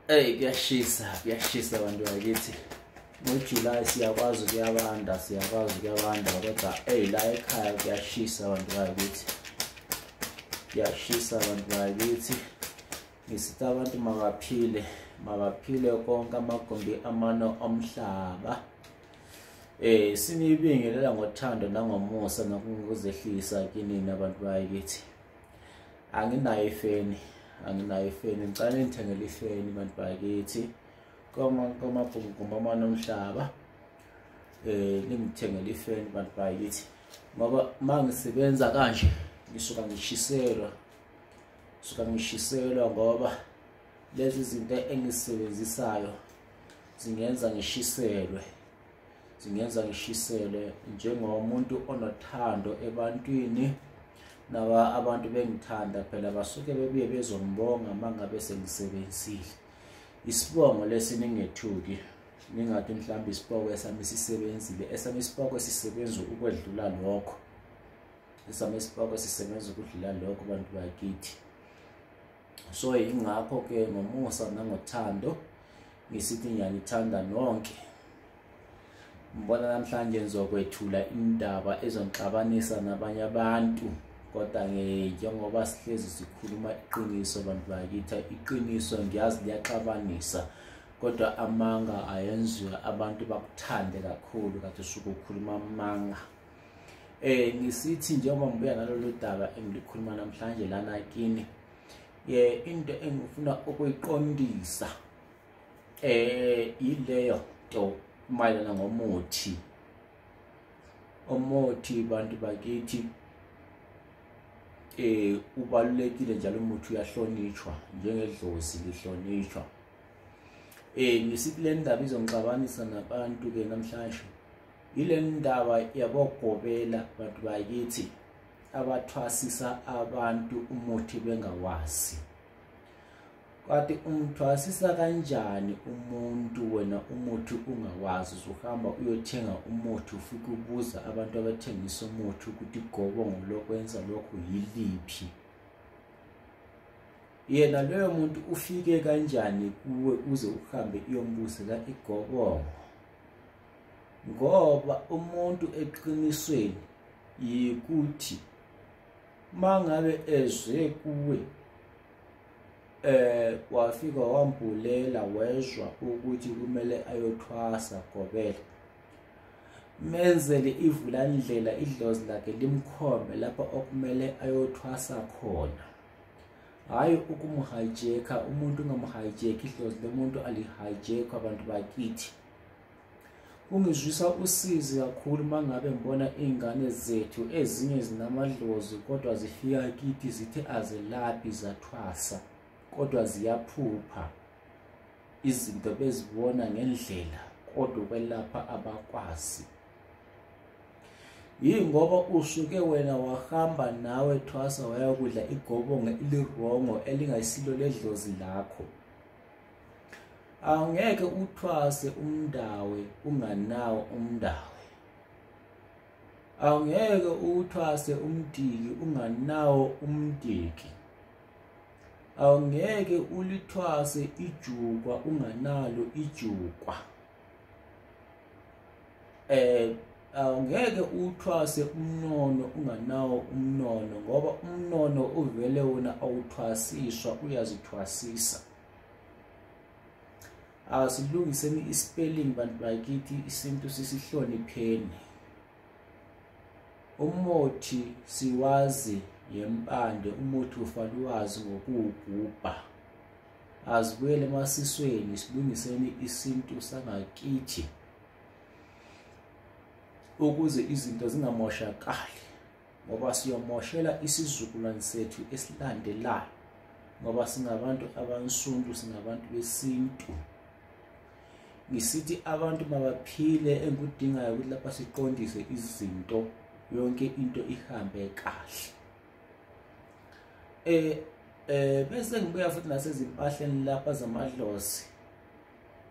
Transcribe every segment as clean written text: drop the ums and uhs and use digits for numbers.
Ey, kuyashisa, kuyashisa bantu bakithi. NgoJuly siyakwazi kuyabanda, siyakwazi kuyabanda, kodwa ey la ekhaya kuyashisa bantu bakithi. Kuyashisa bantu bakithi. Ngisithi abantu mabaphile, mabaphile konke amagumbi amane omhlaba. Sinibingelela ngothando nangomusa nokuzehlisa kinina abantu bakithi. Anginayo ifeni, anginayo ifeni, ngicela ningithengele ifeni bantu bakithi. Komagumbi amane omhlaba. Ningithengele ifeni bantu bakithi. Ngoba mangisebenza kanje ngisuka ngishiselwa. Suka ngishiselwa ngoba lezi zinto engisebenzisayo zingenza ngishiselwe. Zingenza ngishiselwe njengomuntu onothando ebantwini. Naba abantu bengithanda phela basuke bebuye bezombonga mangabe sengisebenzile. Isibongo lesi ningethuki, ningathi mhlawumbe isibongo esami sisebenzile. Esami isibongo sisebenza ukwedlula lokho. Esami isibongo sisebenza ukudlula lokho bantu bakithi. So ingakho ke ngomusa nangothando ngisithi ngiyanithanda nonke. Ngibona namhlanje ngizokwethula indaba ezongixabanisa nabanye abantu, kodwa njengoba sihlezi sikhuluma iqiniso bantu bakithi, iqiniso ngiyazi liyaxabanisa, kodwa amanga ayenziwa abantu bakuthande kakhulu kade usuke ukhuluma amanga. Ngisithi njengoba ngibuya nalolu daba engilikhuluma namhlanje lana kini, into engifuna ukuyiqondisa ileyo nto mayelana ngomuthi. Umuthi bantu bakithi ubalulekile njalo, umuthi uyahlonishwa njengedlozi lihlonishwa. Ngisithi le ndaba izongixabanisa nabantu ke namhlanje, ile ndaba yabogobela bantu bakithi abathwasisa abantu umuthi bengawazi. Kanti umthwasisa kanjani umuntu wena umuthi ungawazi? Usuhamba uyothenga umuthi, ufike ubuza abantu abathengisa umuthi ukuthi igobongo lokwenza lokhu yiliphi. Yena loyo muntu ufike kanjani kuwe uze uhambe uyombuzela igobongo? Ngoba umuntu eqinisweni yikuthi mangabe ezwe kuwe wafika wambulela, wezwa ukuthi kumele ayothwasa gobela, menzele ivulandlela, idlozi lakhe limkhombe lapho okumele ayothwasa khona. Hayi ukumhijacka umuntu, ungamhijack idlozi lomuntu, alihijack abantu bakithi. Kungizwisa usizi kakhulu mangabe ngibona iy'ngane zethu ezinye zinamadlozi kodwa zifika kithi zithi azelaphi zathwasa, kodwa ziyaphupha izinto bezibona ngendlela, kodwa ukwelapha abakwazi. Yingoba usuke wena wahamba nawe thwasa wayokudla igobongo elirongo elingayisilo ledlozi lakho. Angeke uthwase umndawe unganawo umndawe. Angeke uthwase umdiki unganawo umdiki. Angeke ulithwase ijukwa unganalo ijukwa. Angeke uthwase umnono unganawo umnono, ngoba umnono uvele wona awuthwasiswa, uyazithwasisa. Asilungiseni ispelling bantu bakithi, isintu sisihlonipheni. Umuthi siwazi ngempande, umuthi ufaluwazi ngokuwugubha. Azibuyele emasisweni, silungiseni isintu sangakithi ukuze izinto zingamoshakali, ngoba siyomoshela isizukulwane sethu esilandelayo, ngoba singabantu abansundu, singabantu besintu. Ngisithi abantu mabaphile, engikudingayo ukuthi lapha siqondise izinto, yonke into ihambe kahle. Bese ngibuya futhi nasezimpahleni lapha zamadlozi.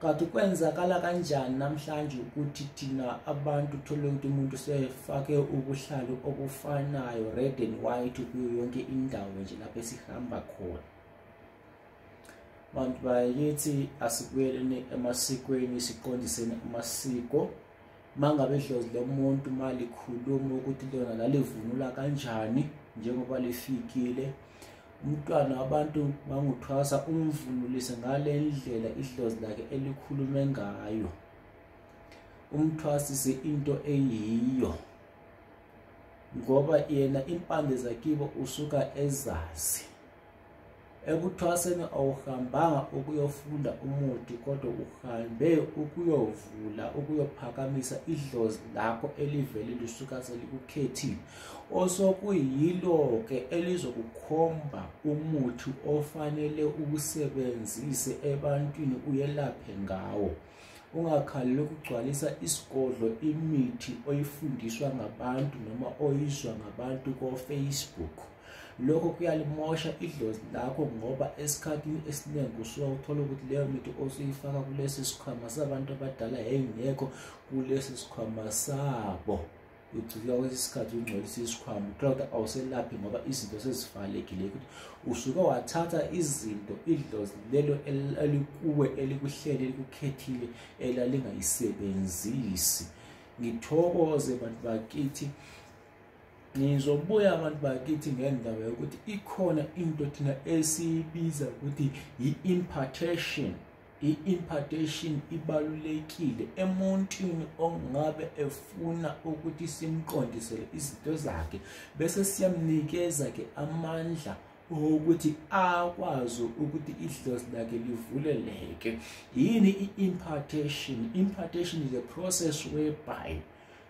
Kanti kwenzakala kanjani namhlanje ukuthi thina abantu uthole ukuthi umuntu sefake ubuhlalu obufanayo red and white kuyo yonke indawo nje lapho esihamba khona? Bantu bakithi, asibuyeleni emasikweni, siqondiseni amasiko. Mangabe idlozi lomuntu malikhuluma ukuthi lona lalivunula kanjani njengoba lifikile, umntwana wabantu manguthwasa umvunulise ngale ndlela idlozi lakhe elikhulume ngayo, umthwasise into eyiyo, ngoba yena impande zakibo usuka ezazi. Ekuthwaseni awuhambanga ukuyofunda umuthi, kodwa uhambe ukuyovula, ukuyophakamisa idlozi lakho elivele lisuka selikukhethile, osokuyilo-ke elizokukhomba umuthi ofanele uwusebenzise ebantwini uyelaphe ngawo. Ungakhaleli ukugcwalisa isigodlo imithi oyifundiswa ngabantu noma oyizwa ngabantu ko-Facebook. Lokho kuyalimosha idlozi lakho, ngoba esikhathini esiningi usuka uthola ukuthi leyo mithi osuyifaka kulesi sikhwama sabantu abadala yayingekho kulesi sikhwama sabo. Ugcina kwesi sikhathi ungcolisa isikhwama, uthola ukuthi awuselaphi ngoba izinto sezivalekile, ukuthi usuke wathatha izinto idlozi lelo elikuwe elikuhlele elikukhethile elalingayisebenzisi. Ngithokoze bantu bakithi. Ngizobuya abantu bakithi ngendaba yokuthi ikhona into thina esiyibiza ukuthi i-impartation. I-impartation ibalulekile emuntwini ongabe efuna ukuthi simqondisele izinto zakhe, bese siyamnikeza ke amandla ukuthi akwazi ukuthi idlozi lakhe livuleleke. Yini i-impartation? Impartation is a process whereby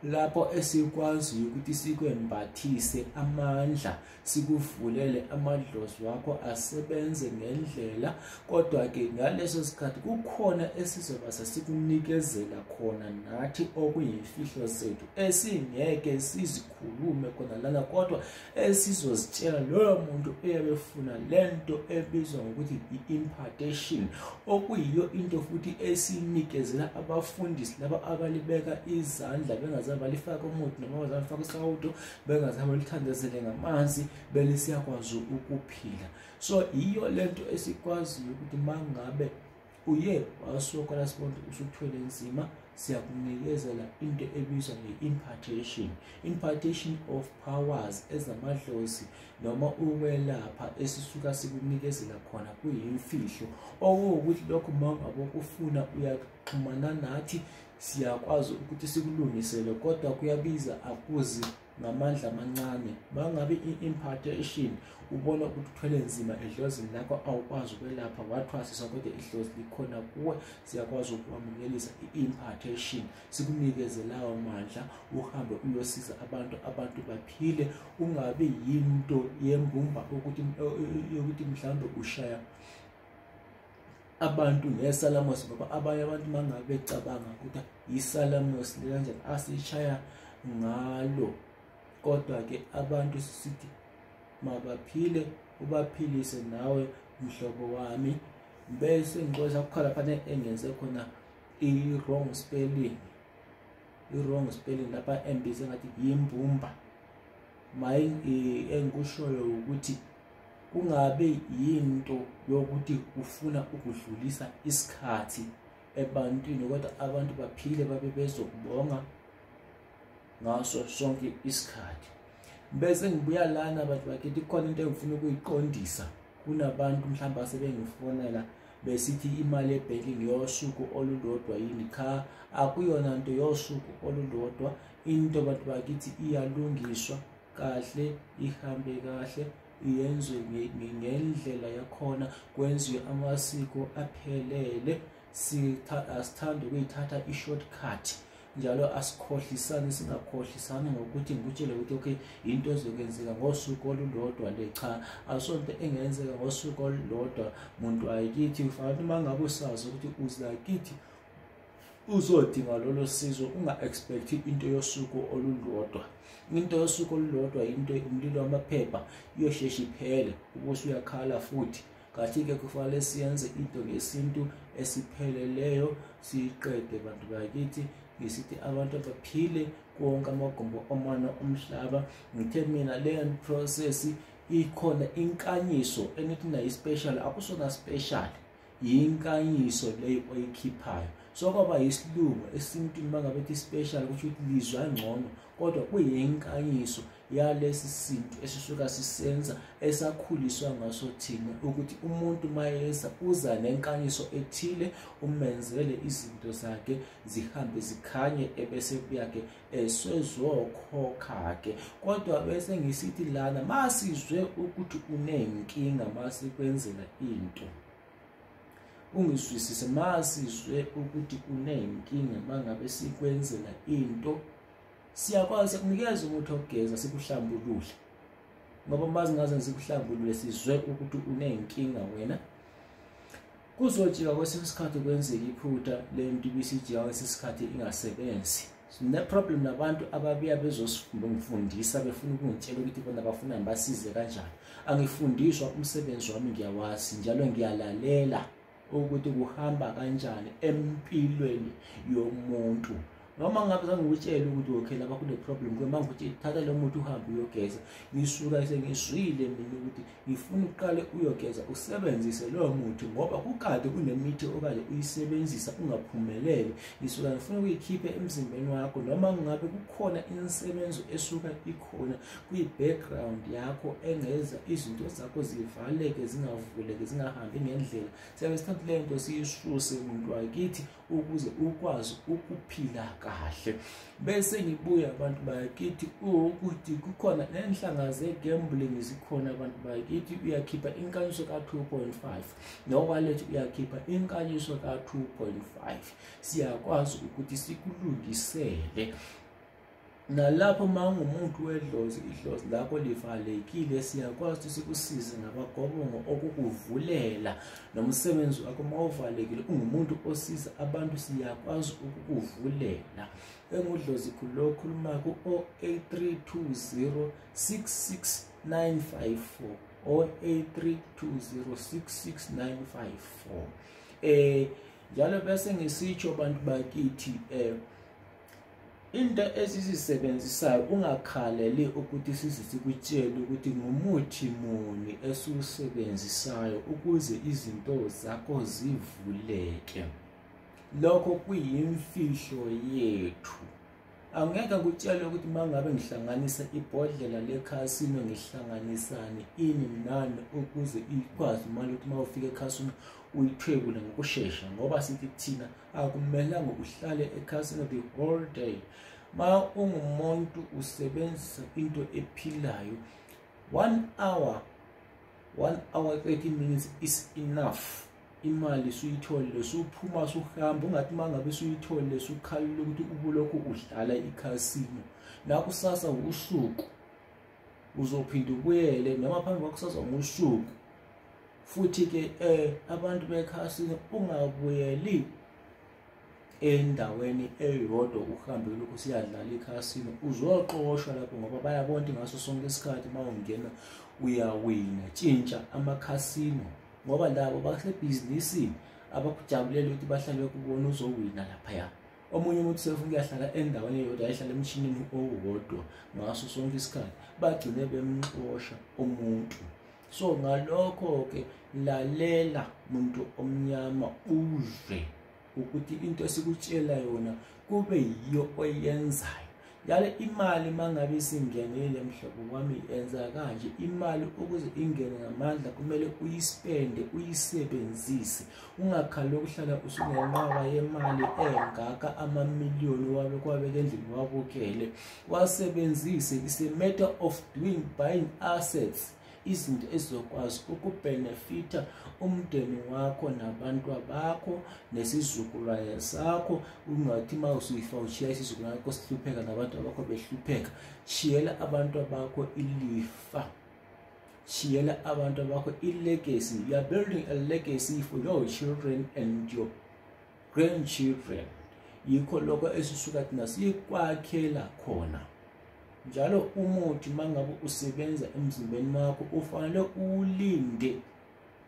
lapho esikwaziyo ukuthi sikwembathise amandla, sikuvulele amadlozi wakho asebenze ngendlela, kodwa-ke ngaleso sikhathi kukhona esizoba sesikunikezela khona nathi okuyimfihlo zethu esingeke sizikhulume khona lana, kodwa esizozitshela loyo muntu oyabe efuna lento ebizwa ngokuthi i-impartation, okuyiyo into futhi esinikezela abafundisi laba abalibeka izandla bengazange balifake umuthi noma bengazange balifake isawudo, bengazange balithandazele ngamanzi, bele siyakwazi ukuphila. So yiyo lento esikwaziyo ukuthi mangabe uye wasokola sibona usuthwele nzima, siyakunikezela into ebizwa nge-impartation, impartation of powers ezamadlozi noma ukwelapha esisuka sikunikezela khona kuyimfihlo, okuwukuthi lokho mangabe ukufuna uyaxhumana nathi, siyakwazi ukuthi sikulungisele, kodwa kuyabiza, akuzi ngamandla amancane. Mangabe i-impartation ubona ukuthi uthwele nzima edlozini lakho, awukwazi ukwelapha, wathwasiswa kodwa idlozi likhona kuwe, siyakwazi ukwamukelisa i-impartation, sikunikeze lawo mandla, uhambe uyosiza abantu, abantu baphile, ungabi yinto yembumba ukuthi mhlawumbe ushaya abantu ngesalamosi, ngoba abanye abantu mangabe becabanga ukuthi isalamosi kanjani asishaya ngalo, kodwa-ke abantu sithi mabaphile, ubaphilise nawe mhlobo wami. Bese ngixolisa kukhala phana engenze khona i-wrong spelling, i-wrong spelling lapha embize ngathi yimbumba. Maye engikushoyo ukuthi kungabe yinto yokuthi ufuna ukudlulisa isikhathi ebantwini, kodwa abantu baphile babe bezokubonga ngaso sonke isikhathi. Bese ngibuya lana abantu bakithi, khona into engifuna ukuyiqondisa. Kunabantu mhlawumbe asebengifonela besithi imali ebhenki ngeyosuku olulodwa yini? Cha, akuyona nto yosuku olulodwa. Into bantu bakithi iyalungiswa kahle, ihambe kahle, iyenzwe ngendlela yakhona, kwenziwe amasiko aphelele. Asithande ukuyithatha i-shortcut njalo, asikhohlisani, singakhohlisani ngokuthi ngikutshele ukuthi okay into ezokwenzeka ngosuku olulodwa le. Cha, asonto engenzeka ngosuku olulodwa muntu ayikithi. Ufanele uma ngabe usazi ukuthi uza kithi uzodinga lolo sizo, unga-expect into yosuku olulodwa. Into yosuku olulodwa into umlilo wamaphepha, iyosheshe iphele ubuse uyakhala futhi. Kahle-ke kufanele siyenze into ngesintu esipheleleyo, siyiqede bantu bakithi. Ngisithi abantu abaphile kuwonke amagumbi omane omhlaba. Ngithe mina leyo process ikhona inkanyiso enithi nayo special, akusona special. Yinkanyiso leyo oyikhiphayo. So kwaba yisilungu esintwini mangabe ethi special kusho ukuthi lizwa ngcono, kodwa kuyinkanyiso yalesi sintu esisuka sisenza esakhuliswa ngaso thina, ukuthi umuntu mayeza uza nenkanyiso ethile, umenzele izinto zakhe zihambe zikhanye, ebese kuya-ke esezokhokha-ke. Kodwa bese ngisithi lana masizwe ukuthi unenkinga masikwenzela into, ungizwisise, masizwe ukuthi unenkinga mangabe sikwenzela into, siyakwazi ukunikeza umuthi wokugeza sikuhlambulule, ngoba mazingaze sikuhlambulule sizwe ukuthi unenkinga wena, kuzojika kwesinye isikhathi kwenzeka iphutha, le nto ibisijika kwesinye isikhathi ingasebenzi. Sine-problem nabantu ababuya bezosifundisa befuna ukungitshela ukuthi bona bafuna ngibasize kanjani. Angifundiswa, umsebenzi wami ngiyawazi, njalo ngiyalalela ukuthi kuhamba kanjani empilweni yomuntu. Noma ngabe sangikutshela ukuthi okay lapha kune problem, uma ngikuthi thatha lo muthi uhambe uyogeza, ngisuka sengizwile mina ukuthi ngifuna uqale uyogeza usebenzise lowo muthi, ngoba kukade kunemithi okade uyisebenzisa ungaphumeleli. Ngisuka ngifuna ukuyikhipha emzimbeni wakho, noma ngabe kukhona insebenzo esuka ikhona kwi-background yakho engeza izinto zakho zivaleke, zingavuleki, zingahambi ngendlela. Siyabe sithatha le nto siyisuse muntu wakithi ukuze ukwazi ukuphila kahle. Bese ngibuya abantu bakithi ukuthi kukhona nenhlanga ze-gambling zikhona abantu bakithi, uyakhipha inkanyiso ka-2.5 no-wallet uyakhipha inkanyiso ka-2.5. Siyakwazi ukuthi sikulungisele nalapho uma ungumuntu wedlozi, idlozi lakho livalekile, siyakwazi ukuthi sikusize ngabagobongo okukuvulela. Nomsebenzi wakho uma uvalekile, ungumuntu osiza abantu, siyakwazi ukukuvulela. Engudlozi khulu lo okhuluma ku-083 2066954, 083 2066954. Njalo bese ngisitsho bantu bakithi, into esizisebenzisayo ungakhaleli ukuthi size sikutshele ukuthi ngumuthi muni esiwusebenzisayo ukuze izinto zakho zivuleke. Lokho kuyimfihlo yethu. Angeke ngikutshele ukuthi uma ngabe ngihlanganisa ibhodlela lekhasino ngihlanganisani ini nani ukuze ikwazi imali ukuthi uma ufika ekhasino uyithwebule ngokushesha, ngoba sithi thina akumelanga uhlale ekhasino the whole day. Ma ungumuntu usebenzisa into ephilayo, 1 hour, 1 hour 30 minutes is enough. Imali suyitholile, suphuma suhamba, ungathi uma ngabe suyitholile sukhalile ukuthi ubulokhu udlala ikhasino. Nakusasa usuku uzophinda ubuyele, noma phambi kwakusasa ngosuku futhi-ke. Abantu bekhasino, ungabuyeli endaweni eyodwa uhambe lokhu siyadlala ikhasino, uzoxoshwa lapho ngoba bayabona ukuthi ngaso sonke isikhathi uma ungena uyawina. Tshintsha amakhasino, ngoba labo basebhizinisini abakujabulela ukuthi bahlale bekubona uzowina laphaya. Omunye umuntu sefuna ukuyahlala endaweni eyodwa, ayihlala emshinini owodwa ngaso sonke isikhathi, bagcine bemxosha umuntu. So ngalokho-ke lalela muntu omnyama, uzwe ukuthi into esikutshela yona kube yiyo oyenzayo. Yale imali mangabe isingenile mhlobo wami, yenza kanje. Imali ukuze ingene ngamandla kumele uyispende, uyisebenzise, ungakhali ukuhlala usunenqwaba yemali engaka, amamiliyoni wabe kwabeka endlini wabukele. Wasebenzise. It's a matter of doing, buying assets, izinto ezizokwazi ukubhenefitha umndeni wakho nabantu bakho nesizukulwane sakho. Ungathi uma usuyifa ushiya isizukulwane sakho sihlupheka nabantu abakho behlupheka. Shiyela abantu bakho ilifa, shiyela abantu bakho i-legacy. You are building a legacy for your children and your grandchildren. Yikho lokho esisuka thina sikwakhela khona. Njalo umuthi mangabe usebenza emzimbeni wakho ufanele ulinde,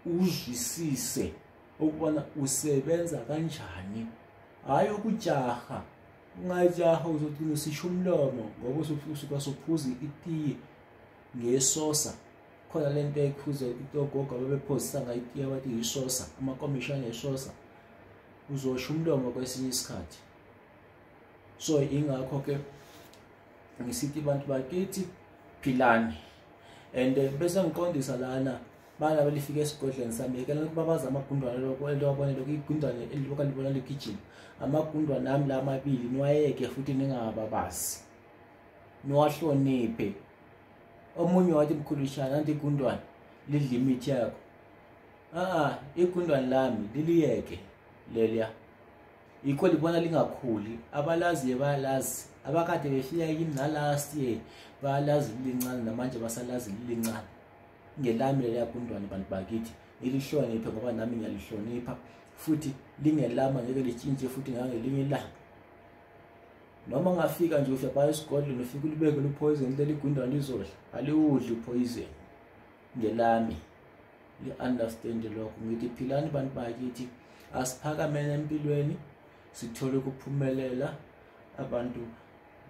uzwisise ukubona usebenza kanjani, hhayi ukujaha. Ungajaha, uzogcina usisha umlomo ngoba usuka suphuza itiye ngesosa. Khona lento ekhuze ogogo ababephozisa ngayo itiye bathi yisosa, amakomishana esosa. Uzosha umlomo kwesinye isikhathi. So ingakho ke ngisithi bantu bakithi philani. And bese ngiqondisa lana bana belifika esigodlweni sami, yekela ukubabaza amagundwane lokho elibabone lokho igundwane elibuka libona ligijima. Amagundwane ami la amabili niwayeke futhi ningababazi, niwahloniphe. Omunye wathi mkhulu shana nanti igundwane lidla imithi yakho. Igundwane lami liliyeke leliya, yikho libona lingakhuli. Abalaziyo bayalazi, abakade befika kimi nalast year bayalazi lilincane, namanje basalazi lilincane. Ngelami leliya gundwane bantu bakithi, nilihloniphe ngoba nami ngiyalihlonipha futhi lingelami, ngeke litshintshe futhi ngangelinye ilanga. Noma ngafika nje ufika baya esigodlweni ufike ulibeke lu-poison, leli gundwane lizodla, aliwudli upoison. Ngelami, li-understand lokho. Ngithi philani bantu bakithi, asiphakameni empilweni sithole ukuphumelela, abantu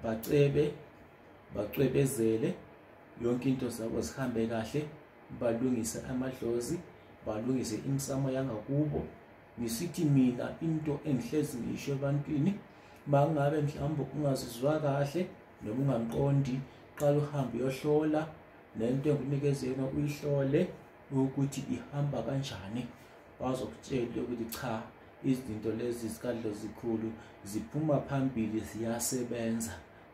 bacebe, bacwebezele, yonke into zabo zihambe kahle, balungise amadlozi, balungise imisamo yangakubo. Ngisithi mina into engihlezi ngisho ebantwini, mangabe mhlawumbe ungazizwa kahle noma ungamqondi, qala uhambe uyohlola nento engunikeze yona, uyihlole ukuthi ihamba kanjani. Bazokutshela ukuthi cha, izinto lezi zikadlozikhulu ziphuma phambili, ziyasebenza.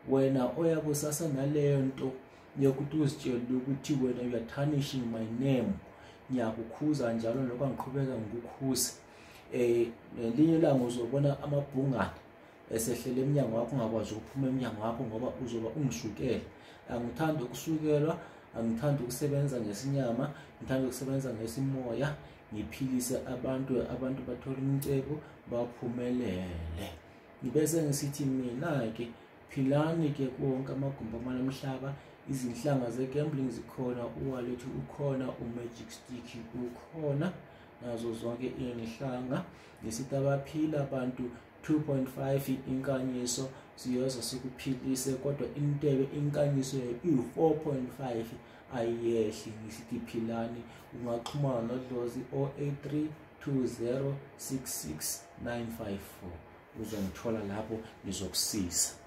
Wena oyakusasa naleyo nto yokuthi uzitshele ukuthi wena you are tarnishing my name, ngiyakukhuza njalo lokho angiqhubeka ngikukhuze. Ngelinye ilanga uzobona amabhungane esehlele emnyango wakho, ungakwazi ukuphuma emnyango wakho ngoba uzoba ungisukele. Angithandi ukusukelwa, angithandi ukusebenza ngesinyama, ngithanda ukusebenza ngesimoya, ngiphilise abantu, abantu bathole umcebo, baphumelele. Ngibese ngisithi mina-ke philani ke kuwonke amagumbi amane omhlaba. Izinhlanga ze-gambling zikhona, uwallet ukhona, u-magic stick ukhona, nazo zonke iy'nhlanga. Ngisithi abaphila abantu 2.5 inkanyiso siyoza sikuphilise, kodwa intebe inkanyiso iyi-4.5 ayiyehli. Ngisithi philani. Ungaxhumana nodlozi 083 2066954, uzongithola lapho, ngizokusiza.